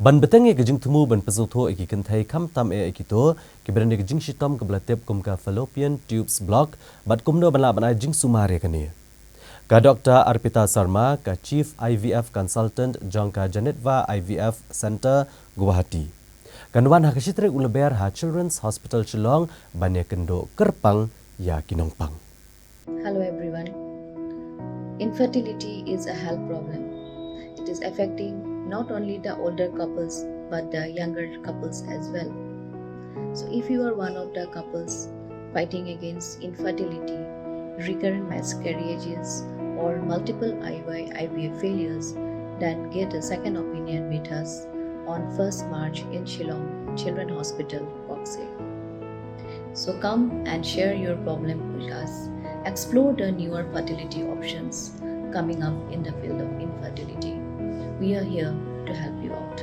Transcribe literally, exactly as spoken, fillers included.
Ban bteng ïa ka jingthmu ban pynsaw thoh ïa ki kynthei khamtam eh ïa kito kiba don ïa ka jingshitom kaba la tip kum ka fallopian tubes block bad kumno ban lah ban ai jingsumar ïa kane. Ka Doctor Arpita Sarma, ka Chief I V F Consultant jong ka Janitva I V F Center, Guwahati, kan wan ha ka shi tarik u Lber ha Children's Hospital Shillong ban ïakynduh kyrpang ïa ki nongpang. Hello everyone. Infertility is a health problem. It is affecting not only the older couples but the younger couples as well. So if you are one of the couples fighting against infertility, recurrent miscarriages, or multiple I U I I V F failures, then get a second opinion with us on first March in Shillong Children Hospital, Koksai. So come and share your problem with us. Explore the newer fertility options coming up in the field of infertility. We are here to help you out.